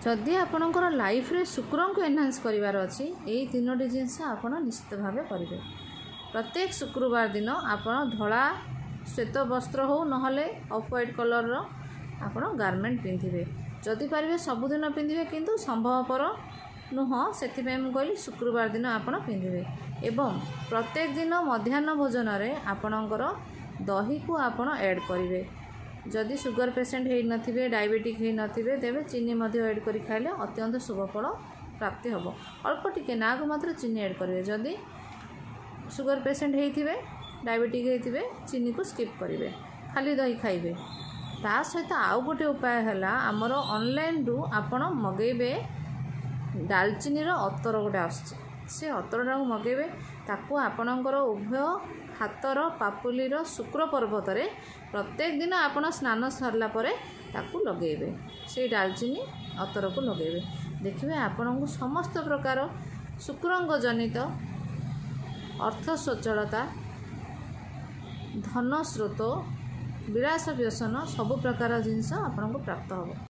ଯଦି ଆପଣଙ୍କର ଲାଇଫ୍ରେ ଶୁକ୍ରଙ୍କୁ ଏନହାନ୍ସ କରିବାର ଅଛି, ଏଇ ତିନୋଟି ଜିନିଷ ଆପଣ ନିଶ୍ଚିତ ଭାବେ କରିବେ। ପ୍ରତ୍ୟେକ ଶୁକ୍ରବାର ଦିନ ଆପଣ ଧଳା ଶ୍ୱେତ ବସ୍ତ୍ର ହେଉ, ନହେଲେ ଅଫ୍ ହ୍ୱାଇଟ୍ କଲର୍ର ଆପଣ ଗାର୍ମେଣ୍ଟ ପିନ୍ଧିବେ। ଯଦି ପାରିବେ ସବୁଦିନ ପିନ୍ଧିବେ, କିନ୍ତୁ ସମ୍ଭବପର ନୁହଁ, ସେଥିପାଇଁ ମୁଁ କହିଲି ଶୁକ୍ରବାର ଦିନ ଆପଣ ପିନ୍ଧିବେ। ଏବଂ ପ୍ରତ୍ୟେକ ଦିନ ମଧ୍ୟାହ୍ନ ଭୋଜନରେ ଆପଣଙ୍କର ଦହିକୁ ଆପଣ ଆଡ଼୍ କରିବେ। ଯଦି ସୁଗର ପେସେଣ୍ଟ ହେଇନଥିବେ, ଡାଇବେଟିକ୍ ହେଇନଥିବେ, ତେବେ ଚିନି ମଧ୍ୟ ଆଡ଼୍ କରି ଖାଇଲେ ଅତ୍ୟନ୍ତ ଶୁଭ ଫଳ ପ୍ରାପ୍ତି ହେବ। ଅଳ୍ପ ଟିକେ ନାଁକୁ ମାତ୍ର ଚିନି ଆଡ଼୍ କରିବେ। ଯଦି ସୁଗର ପେସେଣ୍ଟ ହେଇଥିବେ, ଡାଇବେଟିକ୍ ହେଇଥିବେ, ଚିନିକୁ ସ୍କିପ୍ କରିବେ, ଖାଲି ଦହି ଖାଇବେ। ତା ସହିତ ଆଉ ଗୋଟେ ଉପାୟ ହେଲା, ଆମର ଅନଲାଇନ୍ରୁ ଆପଣ ମଗାଇବେ, ଡାଲଚିନିର ଅତର ଗୋଟେ ଆସୁଛି, ସେ ଅତରଟାକୁ ମଗାଇବେ। ତାକୁ ଆପଣଙ୍କର ଉଭୟ ହାତର ପାପୁଲିର ଶୁକ୍ର ପର୍ବତରେ ପ୍ରତ୍ୟେକ ଦିନ ଆପଣ ସ୍ନାନ ସରିଲା ପରେ ତାକୁ ଲଗାଇବେ, ସେଇ ଡାଲଚିନି ଅତରକୁ ଲଗାଇବେ। ଦେଖିବେ ଆପଣଙ୍କୁ ସମସ୍ତ ପ୍ରକାର ଶୁକ୍ରଙ୍କ ଜନିତ ଅର୍ଥ ସ୍ୱଚ୍ଛଳତା, ଧନ ସ୍ରୋତ, ବିଳାସ ବ୍ୟସନ, ସବୁ ପ୍ରକାର ଜିନିଷ ଆପଣଙ୍କୁ ପ୍ରାପ୍ତ ହେବ।